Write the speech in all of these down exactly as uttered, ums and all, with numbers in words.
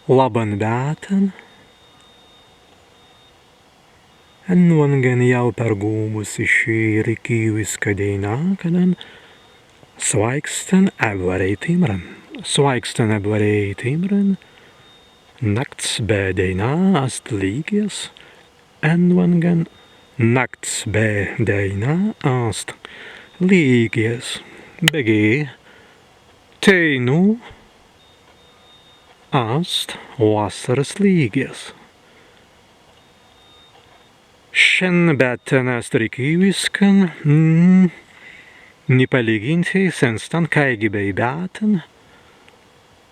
Labban bītan. Enwāngan jāu pergūbusi šī rikīwiska dēina, kaddan swāikstan ebwarēi timran. Swāikstan ebwarēi timran, nakts be dēina ast līgjas. Enwāngan nakts be dēina ast līgjas, beggi teinū ast wassaras līgjas. Šin bītan ast rikīwiskan, mm, ni palīgintei sen stan, kāigi bēi bītan.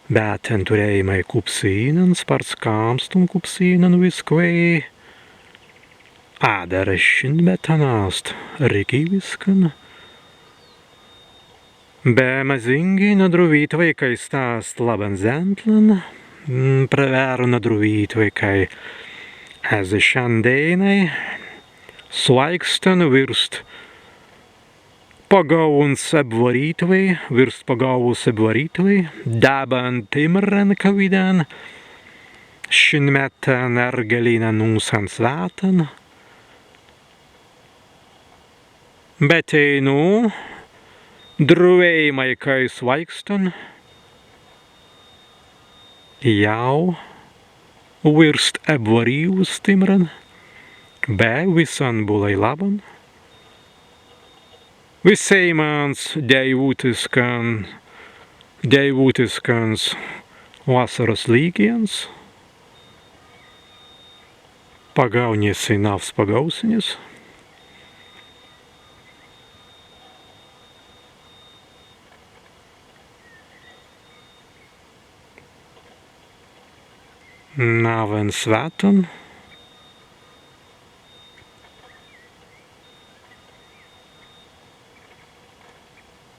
Bītan turēimai kupsīnan, spārts kāmstun kupsīnan wiskwēi. Adder šin bītan ast rikīwiskan. Be mazīngi nadruwītwei, kāi sta ast labban zentlan, mm, prawerru nadruwītwei, kāi ezze šandēinai swāikstan wīrst pagāwuns ebwarītwei, wīrst pagāwuns ebwarītwei dabban timran, kawīdan šin mettan ergalina nūsan swētan. Be teinū druwēimai, kāi swāikstan jāu wīrst ebwarīwuns timran, be wissan būlai labban. Wisēimans deiwūtiskan, deiwūtiskans wassaras līgjans. Pagaūnja si nawws pagaūsenis. Nawwan swētan,